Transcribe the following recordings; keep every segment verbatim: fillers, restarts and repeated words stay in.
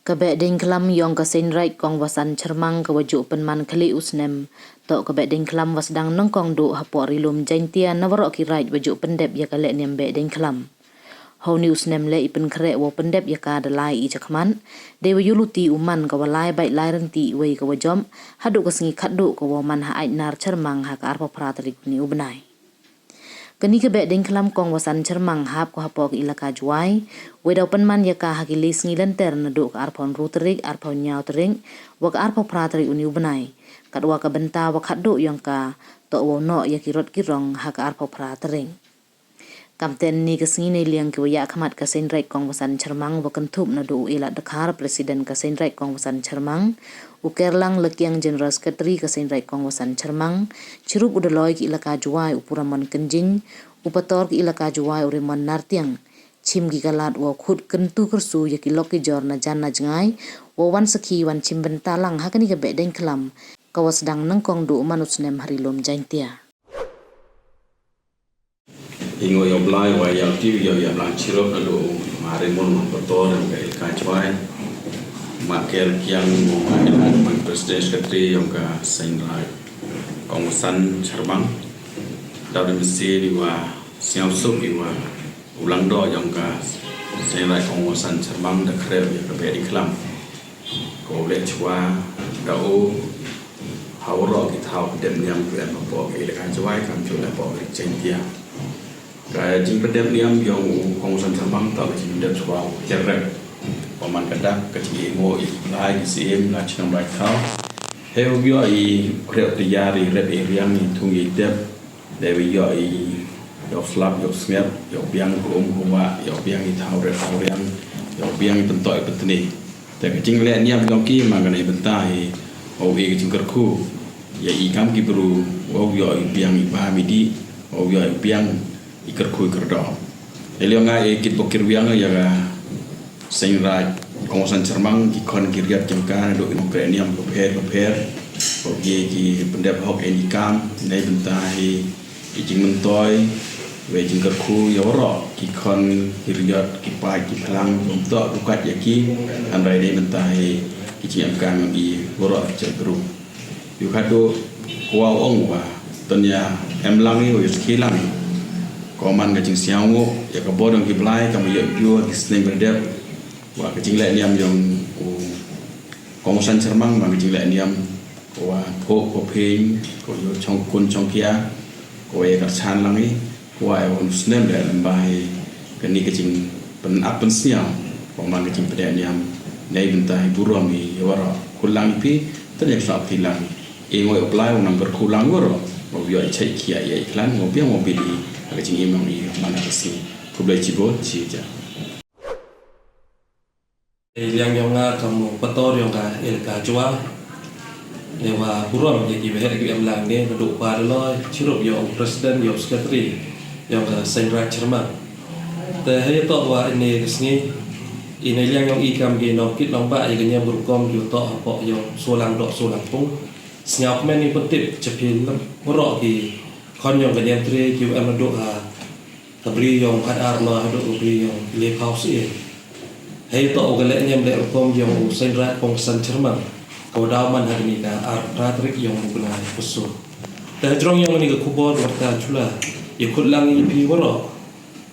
Ka Behdieñkhlam yong ka Seiñraij Kong Wasan Chyrmang ka wa jooh pynman khlieh u snem, toh ka Behdieñkhlam wa sdang nyngkong dooh hapoh Ri-loom Jaiñtia na waroh ki raij wa jooh pyndep ya ka lehniam Behdieñkhlam. Ha uni u snem leh i pynkhreh wow pyndep ya ka da lai i chakhmat, dei wa yooluti u man ka wa lai bait lai rynti wei ka wa jop, hadooh ka sngi khaddooh ka wow man ha Aitnar Chyrmang ha ka arphaw phra tarik uni u bnai. Kani ka Behdieñkhlam Kong Wasan Chyrmang hap ko hapoh ka Elaka Jowai, wei daw pynman ya ka ha ki lai sngi lynter nadooh ka arphaw ynru tarik, arphaw ynñiaw tarik, wa ka arphaw phra tarik uni u bnai. Katwa ka bynta wa khaddooh yong ka, toh wow noh ya ki rot ki rong ha ka arphaw phra tarik. Kamtæ ynne ka sngi neiliang ki wa yahkhmat ka Seiñraij Kong Wasan Chyrmang wa kynthup nadooh u Elad Dkhar, President ka Seiñraij Kong Wasan Chyrmang, u Kerlang Lakiang, General Secretary ka Seiñraij Kong Wasan Chyrmang, chirup u Dolloi ki Elaka Jowai u Puramon Kynjing, u Pator ki Elaka Jowai u Raymond Nartiang, chim ki ka lad wow khut kyntu kyrsu ya ki lok ki jor na jan na jngai, wow wan sakhi wan chimbynta lang ha kani ka Behdieñkhlam ka wa sdang nyngkong dooh man u snem ha Ri-loom Jaiñtia. I ngooh yoh Blai wa yahti yoh yah blang chirup nadooh u Ma Raymond, Ma Pator yong ka Elaka Jowai, Ma Kerkiang, Ma Elad, Ma President Secretary yong ka Seiñraij Kong Wasan Chyrmang. Daw da mynsiem i wa sñiawsuk i wa u langdoh yong ka Seiñraij Kong Wasan Chyrmang da khreh ya ka Behdieñkhlam. Ko leh chwa da u ha waroh ki thaw pyndep niam ki em hapoh ka Elaka Jowai, kamjooh hapoh ka Ri Jaiñtia. Ka jingpyndep niam yong u Kong Wasan Chyrmang toh ka jingpyndep chwa u kyrrep. Wa man ka dak ka jingim u i lai ki syiem, lai chnong lai thaw. Hei u yoh i khreh u tayar i rep i riang, i thung i dep. Dei wa yoh i, yoh slap, yoh sngep, yoh biang ka um ka wah, yoh biang i thaw rep thaw riang, yoh biang i pyntoh i pyntni. Te ka jingleh niam yong ki man ka neibynta i wow e ka jingkyrkhu ya i kam ki bru, wow yoh i biang i bam i dih, wow yoh i biang i kyrkhu i kyrdoh. Hei liang nga e kit bok kyrwiang ya ka Seiñraij Kong Wasan Chyrmang, ki khon ki riat jong ka nadooh ki nongkreh niam bapher bapher, wow e ki pyndep hok e ni kam neibynta i i jingmyntoi wei jingkyrkhu ya waroh ki khon ki riat, ki paid ki phlang, ym toh du kat ya ki, hynrei neibynta i ki jingemkam yong i waroh ki jaitbru. Yow khadooh kwah u ong wa toh ya em lang i, wa yow sakhi lang i. Ko man ka jingsñiawngooh ya ka bor yong ki Blai kam yoh yoh ki snem wa dep, wa ka jingleh niam yong u Kong Wasan Chyrmang man ka jingleh niam ko wa phuh ko pheiñ, ko yoh chong khun chong khia, ko wa ya kyrchan lang i, ko wa ya wan u snem da lem bha i. Kani ka jingpynap pynsñiaw ko man ka jingpyndep niam neibynta i burom i ya waroh. Khut lang i phi, toh ya ka sap phi lang i. I ngooh yoh Blai u nang kyrkhu lang waroh, wow yoh i chait khia ya i khlan, wow biang wow bit i ha ka jingim yong i man ka sngi. Khublei chibun, chi ja. Hei liang yong nga kam u Pator yong ka Elaka Jowai, e wa burom ya ki waheh ki em lang ne, nadooh u Pa Dolloi chirup yoh u President, yoh u Secretary yong ka Seiñraij Chyrmang. Te hei toh wa ynne ka sngi i neiliang yong i kam ki nongkit nongbah ya ka niam ka rukom ki wa toh hapoh yong Solang Doh Solang Pung, sñiawkmen i pyntip cha phi lem waroh ki khon yong ka Niamtre ki wa em nadooh ha ka bri yong Khatar noh hadooh ka bri yong Lephaw Syiem. Hei toh wa ka lehniam leh rukom yong u Seiñraij Kong Wasan Chyrmang ka wa daw man ha kani ka arphaw phra tarik yong u bnai Pusoh. Te hajrong yong kani ka khubor warta chula, yow khut lang i ya phi waroh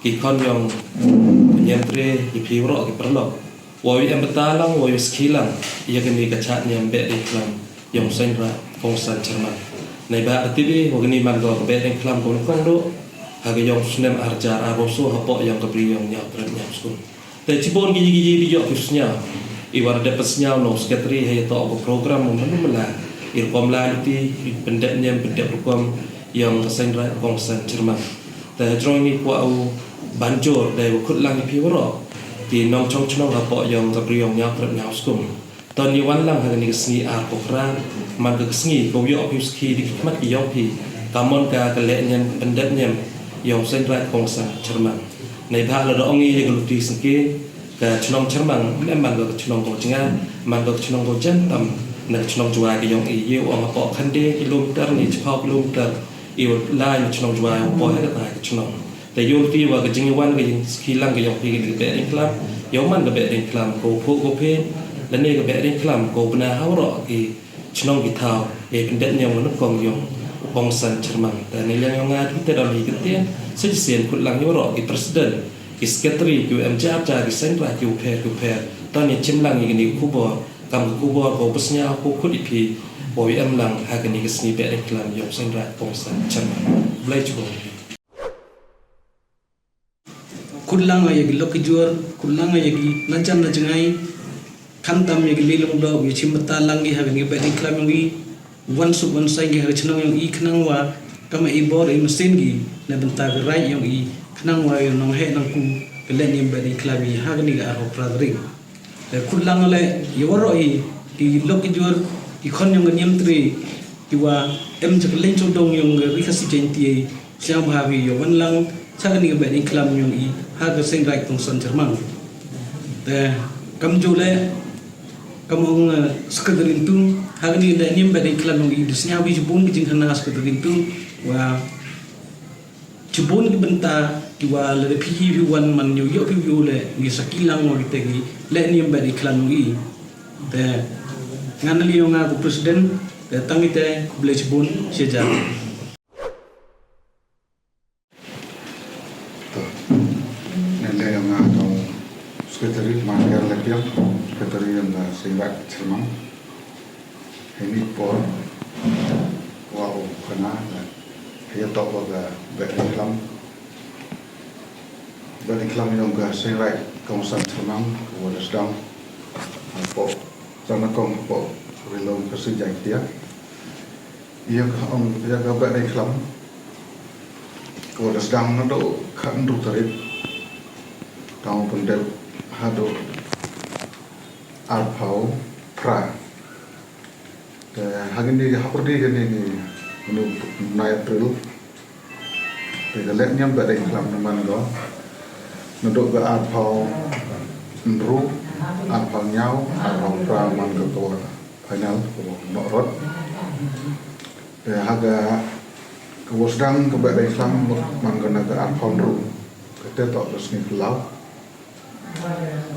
ki khon yong ka Niamtre, ya phi waroh ki paralok, wow yoh em bynta lang, wow yoh sakhi lang ya kani ka chad niam Behdieñkhlam yong u Seiñraij Kong Wasan Chyrmang. Neibhah ka tip i wa kani man ko ka Behdieñkhlam ka wa nyngkong dooh ha ka yong u snem arhajar arphaw soo hapoh yong ka bri yong Ñiawtrep Ñiawskun. Te chibun ki yi ki yi di yoh ki sñiaw i wa da dep pynsñiaw na u Secretary hei toh ka program wa man u mala, i rukom lai luti i pyndep niam pyndep rukom yong ka Seiñraij Kong Wasan Chyrmang. Te hajrong ini kwah u ban jur dei wa khut lang ya phi waroh ki nongchong chnong hapoh yong ka bri yong Ñiawtrep Ñiawskun. Toh yow wan lang ha kani ka sngi arphaw phra, man ka sngi ka wa yoh phi u sakhi da ki khmat ki yong phi, ka mon ka ka lehniam pyndep niam yong u Seiñraij Kong Wasan Chyrmang. Neibhah lada ong i ya ka luti sngewkmen, ka chnong Chyrmang em man ka ka chnong ka wa jngai, man ka ka chnong ka wa jan tam na ka chnong Jowai ka yong i. Yow ong hapoh khyndai kilometer ne chiphaw kilometer i wa lai na chnong Jowai wow poi ha kata ka chnong. Te yow luti wa ka jingwan ka jingsakhi lang ka yong phi ka Behdieñkhlam, yow man ka Behdieñkhlam ka wa phuh ka wa pheiñ, Kani ka Behdieñkhlam ko bna ha waroh ki chnong ki thaw, e pyndep niam wa nyngkong yong u Kongsan Chyrmang. Te neiliang yong nga du te dam hi ka tien, sa chisien khut lang ya waroh ki president, ki secretary, ki wa em ja ja ki seng ra ki u pher ki u pher. Tang ya chim lang ya kani ka khubor, kam ka khubor ko bsñiaw ko khut i phi, ko ya em lang ha kani ka sngi Behdieñkhlam yong seng ra Kongsan Chyrmang. Blai chubong. Khut lang ya ki lok ki jur, khut lang ya ki na jan na jngai, khamtam ya ki lilung do, ya chim bynta lang ki ha kani ka Behdieñkhlam yong i, wan suk wan sain ki ha ka chnong yong i khnang wa, kam i bor i masin ki, na bynta ka raij yong i, khnang wa ya nong heh nong ku, ka lehniam Behdieñkhlam i, ha kani ka arphaw phra tarik. Te khut lang le, ya waroh i, ki lok ki jur, ki khon yong ka Niamtre, ki wa em cha ka leng chawdong yong ka Ri Khasi Jaiñtia, sñiaw bha phi ya wan lang, cha kani ka Behdieñkhlam yong i, ha ka seng raij Kongsan Chyrmang. Te, kamjooh le, kam ong, eh, Secretary Ntu, ha kani ka lehniam Behdieñkhlam yong i, da sñiaw phi chibun ki jingkhana Secretary Ntu, wa chibun ki bynta, ki wa lada phi hi phi wan man yow yoh phi yow le, ngi sakhi lang wa kite ki lehniam Behdieñkhlam yong i. Te, ngan ali yong nga ko president, te tang ite, khublei chibun, shija. To. Ngan le yong nga ko secretary, Marker Lepiang, secretary yong nga seng raij Chyrmang. Heini por, wa u khana, hei ya toh wa ka Behdieñkhlam. Behdieñkhlam yong ka seng raij Kongsan Chyrmang, wa da sdang. Hapoh, Chanakong hapoh, Ri-loom Khasi Jaiñtia. Ya ka ong, ya ka Behdieñkhlam. Wa da sdang nadooh khatynru tarik. Tang pyndep hadooh arphaw phra. Te, ha kini, ha pyrdi kini ki, kini u bnai April. Te, ka lehniam Behdieñkhlam na man ko. Nadooh ka arphaw ynru, arphaw ynñiaw, arphaw phra man ko ka wa final, ka wa nohrot. Te, ha ka, ka wa sdang ka Behdieñkhlam man ko na ka arphaw ynru. Kate toh ka sngi khlaw.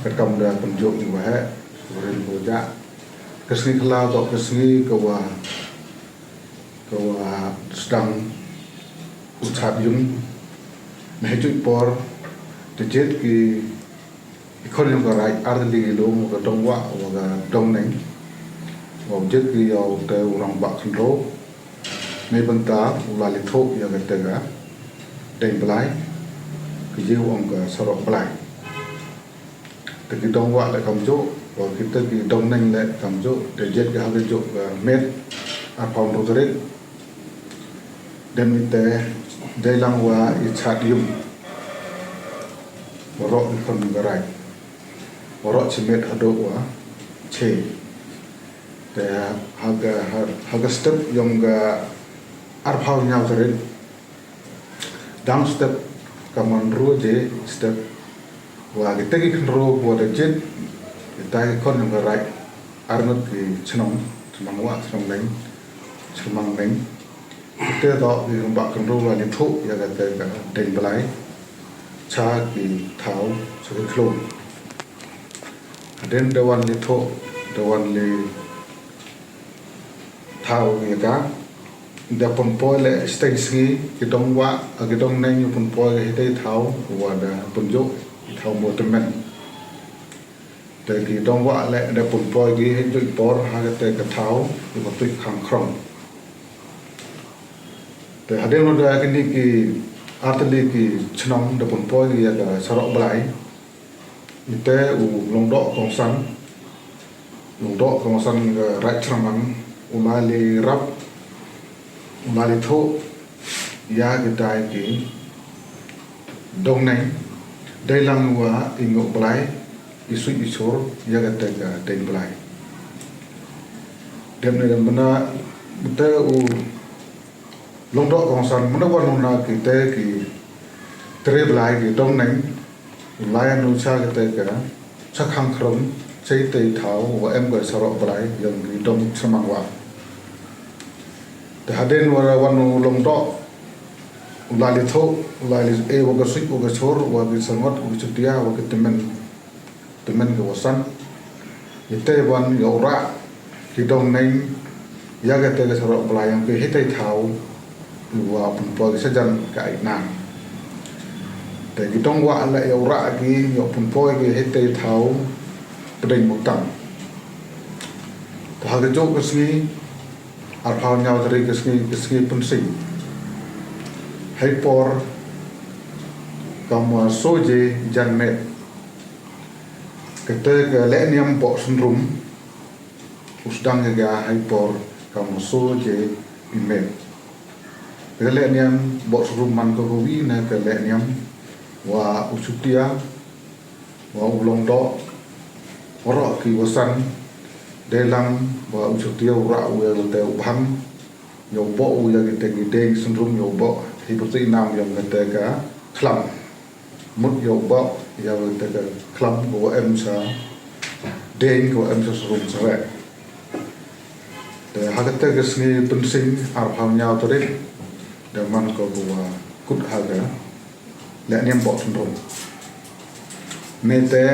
Katkam da pynjooh ni waheh, warin ko ja. Ka sngi khlaw toh ka sngi ka wa, ka wa sdang u chad yung. Na heijooh i por, te jied ki, i khon yong ka raij, artylli ki lum, wa ka Dongwah, wa ka Dongneng. Wa jied ki yow te u Rangbah Khynroo. Neibynta u lai li thoh ya kate ka Deiñblai, ka ye u ong ka Sarok Blai. Te ki Dongwah le kamjooh, wa kite ki Dongneng le kamjooh, te jied ki ha ka jooh ka miet, arphaw ynru tarik. Dem ite, dei lang wa i chad yung. Waroh i khon ka raij. Waroh chi miet hadooh wa che. Te ha ka, ha, ha ka step yong ka arphaw ynñiaw tarik. Dang step ka man ru je step. Wa kite ki khynroo wa da jied. Kite ki khon yong ka raij. Arngut ki chnong, Chyrmang Wah, Chyrmang Neng, Chyrmang Neng. Kite toh ki Rangbah Khynroo wa li thoh ya kate ka Deiñblai. Cha ki thaw, cha ki khloo. Hadien da wan li thoh, da wan li thaw ya ka. Da pynpoi le steng sngi, ki Dongwah, a ki Dongneng u pynpoi ka hi te thaw, wa da pynjooh, thaw mo tymmen. Te ki Dongwah le da pynpoi ki heijooh i por, ha kate ka thaw, u ka tuid Khangkhrong. Te hadien wa da kini ki artylli ki chnong da pynpoi ki ya ka Sarok Blai. Ite u Lyngdoh Kongsan, Lyngdoh Kongsan ka raij Chyrmang, u lai li rap, u lai li thoh, ya kitai ki Dongneng, dei lang wa i ngooh blai, i suit i chor, ya kate ka Deiñblai. Dem ne dem bna, te u Lyngdoh Kongsan, mynda wan u na kite ki tre blai ki Dongneng, u lai u cha kate ka, cha Khangkhrong, cha ite thaw, wa em ka Sarok Blai, yong ki dong Chyrmang Wah. Te hadien wa wan u Lyngdoh, u lai li thoh, u lai li e wa ka suit, wa ka chor, wa ki sangot, wa ki chutia, wa ki tymmen, tymmen ka wa san. Ite wan yow rah ki dong neng ya kate ka sarok Blai yong ki hitei thaw, wa pynpoi ki sajan ka Aitnar. Te ki dong wah le yow rah ki yow pynpoi ki hitei thaw Pdeng Muktang. Te ha ka jooh ka sngi arphaw ynñiaw tarik ka sngi, ka sngi Pynsing, hei por kamwa soo baje jan miet, kate ka lehniam boh synrum u sdang ya ka hei por kamwa soo baje i miet. Ka lehniam boh synrum man ko kawi na ka lehniam wa u Chutia wa u Longdoh waroh ki wasan, deilang wa u Chutia u rah u ya kate u bhang, yow boh u ya kate ki deng synrum, yow boh hi pyrtuit i nam yong kate ka khlam. Mut yow boh ya kate ka khlam kawa em sa deng, kawa em sa synrum sareh. Te ha kate ka sngi Pynsing arphaw ynñiaw tarik, da man ko kawa kut ha ka lehniam boh synrum. Neite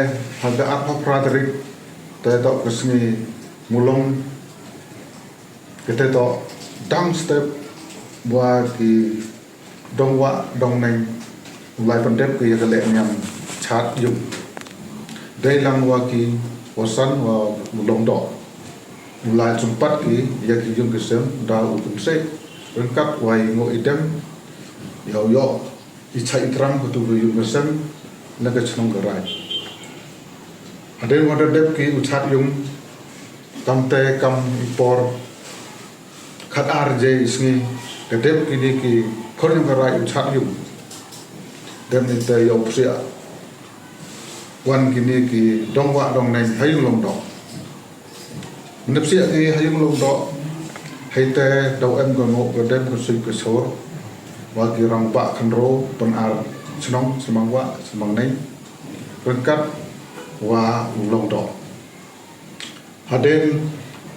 ha ka arphaw phra tarik, te toh ka sngi Mulong, kate toh dang step wa ki dong wah dong neng u lai pyndep ki ya ka lehniam chaad yung, deilang wa ki wasan wa u Longdoh u lai chympat ki ya ki yung ki sem da u pynsih ryngkat wa i ngooh i dem, yow yoh i chait i tram katu ka yung ka sem na ka chnong ka raij. Hadien wa da dep ki u chaad yung, kamte kam i por khat ar baje i sngi, da dep kini ki khon yung ka raij u chaad yung. Dep neite yow psiah wan kini ki dong wah dong neng ha yung Longdoh. Mynda psiah ki ha yung Longdoh, heite daw em ka ngooh ka dem ka suit ka sor wa ki rangbah khynroo pynar chnong, symang wah symang neng, ryngkat wa u Longdoh. Hadien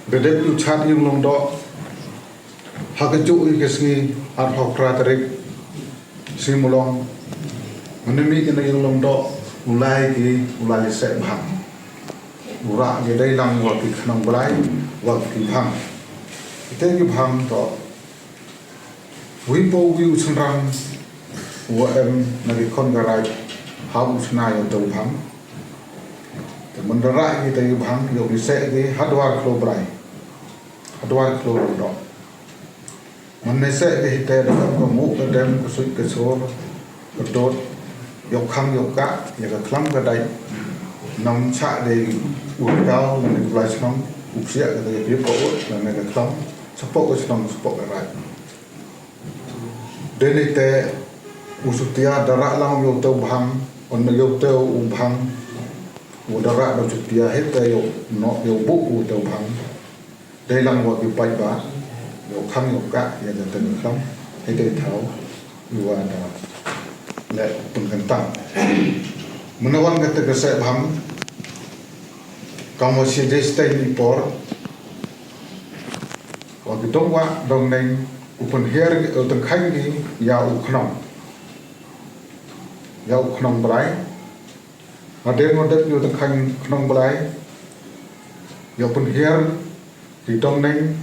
da dep u chaad yung Longdoh, ha ka jooh hi ka sngi arphaw phra tarik, sngi Mulong, mynda mih ki na yung Longdoh, u lai ki, u lai seh bhang. U rah ki deilang wa ki khnong Blai wa ki bhang. Kite ki bhang toh wi po wi u chynrang wa em na ki khon ka raij ha u chna ya u te u bhang. Te mynda rah ki te u bhang, yow ki seh ki ha dwar khloo Blai, ha dwar khloo Longdoh. Mynda seh ki hite da kam ka ngooh ka dem ka suit ka sor ka dot, yow khang yow kah ya ka khlam ka dait. Nang chah de u rkaw lane u lai chnong u psiah ka te ya ka yut ka ut lane ka khlam chapoh ka chnong chapoh ka raij. Dei neite u Chutia da rah lang yow te u bhang, on yow te u bhang, u da rah da u Chutia heite yow noh yow buh u te u bhang. Deilang wa ki paidbah yow khang yow kah ya kate ka khlam heite thaw, i wa da leh pynkyntang. Mynda wan kate ka seh bhang, kamwa chi baje step i por, wa ki dong wah dong neng u pynhiar ki, u tyngkheiñ ki ya u khnong, ya u khnong Blai. Hadien wa dep yow tyngkheiñ khnong Blai, yow pynhiar ki dong neng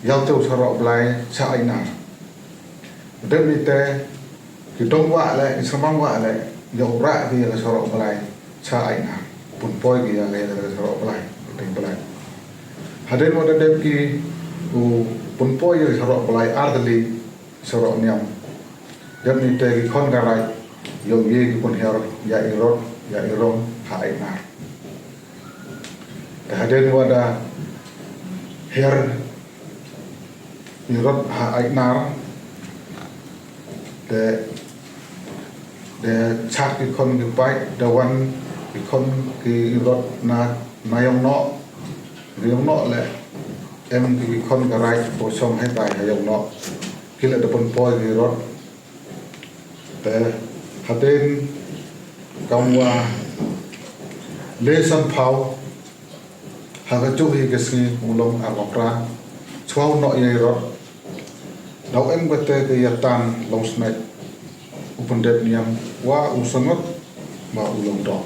ya u te u sarok Blai cha Aitnar. Dep neite ki dong wah le, ki symang wah le, yow rah ki ya ka sarok Blai cha Aitnar, pynpoi ki ya ka, ya ka sarok Blai, Pdeng Blai. Hadien wa da dep ki u pynpoi ya ka sarok Blai ar tylli sarok niam, dep neite ki khon ka raij yow ye ki pynhiar ya i rot ya i rong ha Aitnar. Te hadien wa da hiar i rot ha Aitnar, te da chaad ki khon ki paid, da wan ki khon ki rot na, na Yongnoh. Yongnoh le em ki khon ka raij wa chong heitai ha Yongnoh, ki le da pynpoi ki rot. Te hadien kamwa le sanphaw ha ka jooh hi ka sngi Mulong arphaw phra, chwa u noh ya i rot, daw em kate ka yatan longsnait u pyndep niam wa u Sangot wa u Longdoh.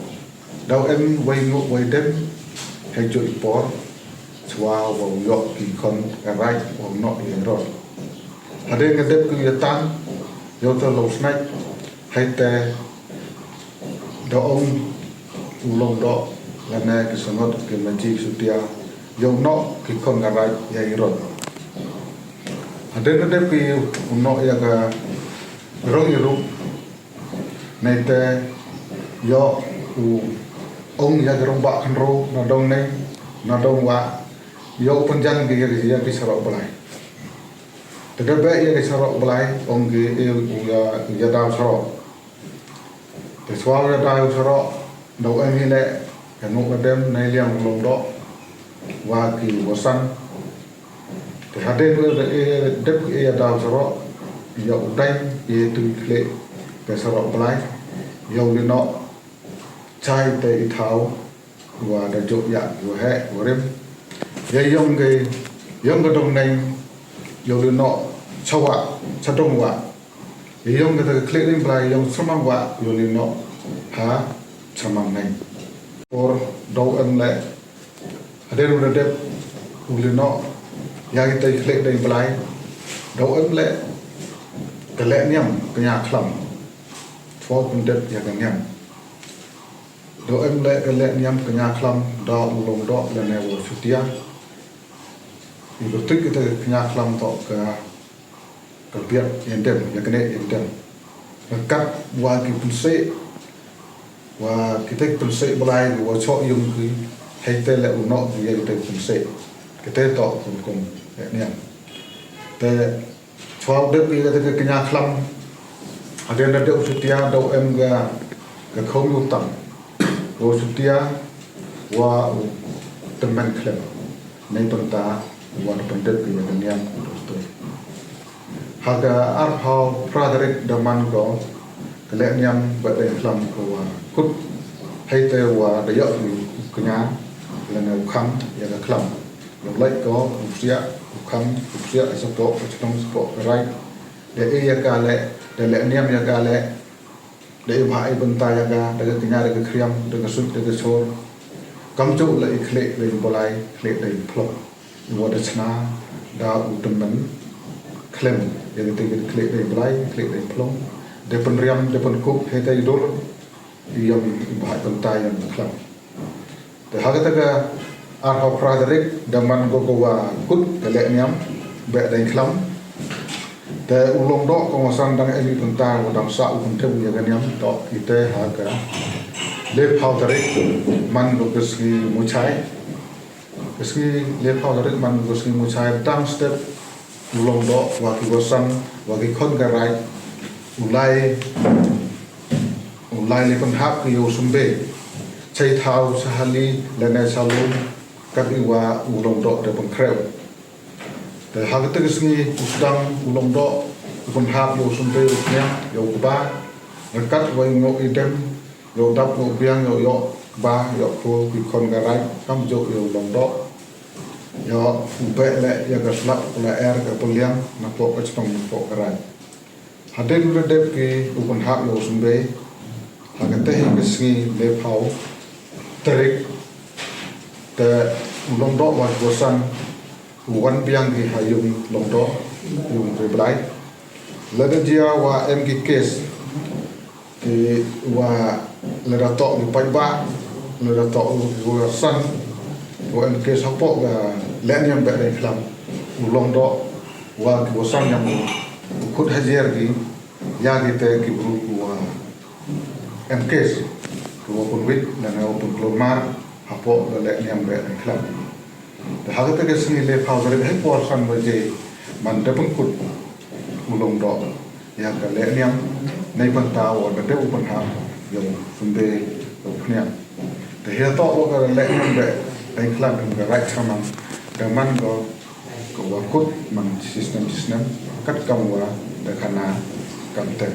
Daw em wei ngooh wei dem Hei jooh i por, chwa wow yoh ki khon ka raij wow noh ya i rot. Hadien ka dep ki ya tang, yow te long snai, hei te da ong u Longdoh, lane ki sangot ki maji Sutia, yow noh ki khon ka raij ya i rot. Hadien ka dep ki u noh ya ka rong i rup, Neite yow u ong ya ki rangbah khynroo, na dong nei, na dong wah, yow pynjan ki ya ki, ya ki sarok Blai. Te da beh ya ki sarok Blai, ong ki e u ya, ya daw sarok. Te chwa ya daw sarok, daw em hi le, ya nuk ka dem, nei liang Longdoh, wa ki wasan, Te hadien wa da e, dep ki e ya daw sarok, yow u dai, e tu khleh, te sarok Blai, yow li noh, chai te i thaw, wa da jooh ya, wa heh, wa rim. Ya yong ke, yong ka dong nei, yow li noh, chawa, cha dong wa. Ya yong ka te khleh deng Blai, yong chyrmang wa, yow li noh, ha, chyrmang nei. Por, daw em le, Hadien wa da dep u li noh, ya ki te khleh deng Blai, daw em le, ka leh niam, ka nia khlam. Chwa pyndep ya ka niam. Daw em le, ka leh niam, ka nia khlam, da u Longdoh, lane wa Sutia. I pyrtuit ki te ka nia khlam toh ka Ka biat yandem, ya kane yandem. Ka kat wa ki pynseh, wa kita ki pynseh Blai, wa chooh yung ki, hei te le u noh ki ya kita ki pynseh. Kita toh kum kum, ya niam. Te, chwa u dep ki kita ki nia khlam, hadien da dep u Sutia, daw em ka, ka khom u tang. Wa u Sutia, wa u tymmen khlem. Neibynta, wa da pyndep ki ya ka niam u Longdoh. Ha ka arphaw phra tarik da man ko, ka leh niam Behdeiñkhlam ko wa kut, hei te wa da yoh ki u kñia, lane u khang, ya ka khlam. Yow lait ko, u psiah, u khang, u psiah, ha chapoh, ha chnong chapoh, ka raij. Da e ya ka leh, da leh niam ya ka leh, Da i bha i bynta ya ka, da ka kñia, da ka khriam, da ka suit, da ka sor. Kamjooh la i khleh da i Blai, khleh da i phlong. I wa da chna, da u tymmen, khlem, ya ka te ka khleh da i Blai, khleh da i phlong. Da pynriam, da pynkup, hei te i dur, i yong i bha i bynta yong i khlam. Te ha kata ka arphaw phra tarik, da man ko ko wa kut ka leh niam, Behdeiñkhlam. Te u Longdoh ko ngwasan dang em i bynta wa dang sah u pynthem ya ka niam toh i te ha ka lephaw tarik, man ko ka sngi Muchai. Ka sngi lephaw tarik man ko ka sngi Muchai, dang step u Longdoh wa ki wasan, wa ki khon ka raij, u lai U lai li pynhap ki yow symbe. Chai thaw, cha hali, lane cha lum, kat i wa u Longdoh da pynkhreh. Te ha kata ka sngi u sdang u Longdoh, u pynhap yow symbe, u pniang, yow kba. Ryngkat wa i ngooh i dem, yow dap, yow biang, yow yoh kba, yoh kho, ki khon ka raij, kamjooh yow Longdoh. Yow u beh le, ya ka slap, ka la er, ka pynliang, napoh ka chnong, napoh ka raij. Hadien u da dep ki u pynhap yow symbe, ha kata hi ka sngi lephaw tarik, te u Longdoh wa ki wasan, u wan biang ki ha yung Longdoh, yung Ri Blai. Lada jia wa em ki case, ki wa lada toh ki paidbah, lada toh ki wasan, wa em ki case hapoh ka leh niam Behdeiñkhlam, u Longdoh, wa ki wasan yong u, u khut hajer ki, ya ki te ki bru ki wa em case, ki wa pynwit, lane wa pynkulmar, hapoh ka leh niam Behdeiñkhlam. Te ha kata ka sngi lephaw tarik hei por san baje, man da pynkut u Longdoh ya ka leh niam, neibynta wa da dep u pynhap yow symbe, yow pniang. Te heiyatoh wa ka leh niam Behdeiñkhlam ka raij Chyrmang, da man ko ka wa kut man chisnem chisnem, katkam wa da khana kamtæ.